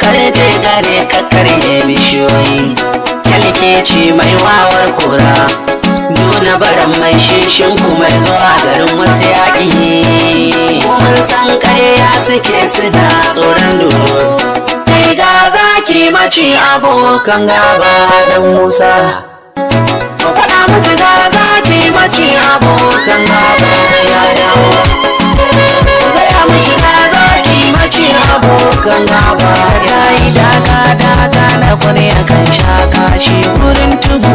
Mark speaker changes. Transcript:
Speaker 1: Karje gare ka karye bishiyoyi. Kyalkeci mai wawar kora. Nuna baran mai shishin kuma zuwa garin wasu yaƙi. Mun san ƙarya suke suna tsoron dodo. Kai ga zaki maci abokan gaba dan Musa. Ku faɗa musu ga zaki maci abokan gaba ya dawo. Ku gaya musu ga zaki maci abokan gaba.
Speaker 2: Ta yi daga daga na kwarya kan sha kashi wurin tubu.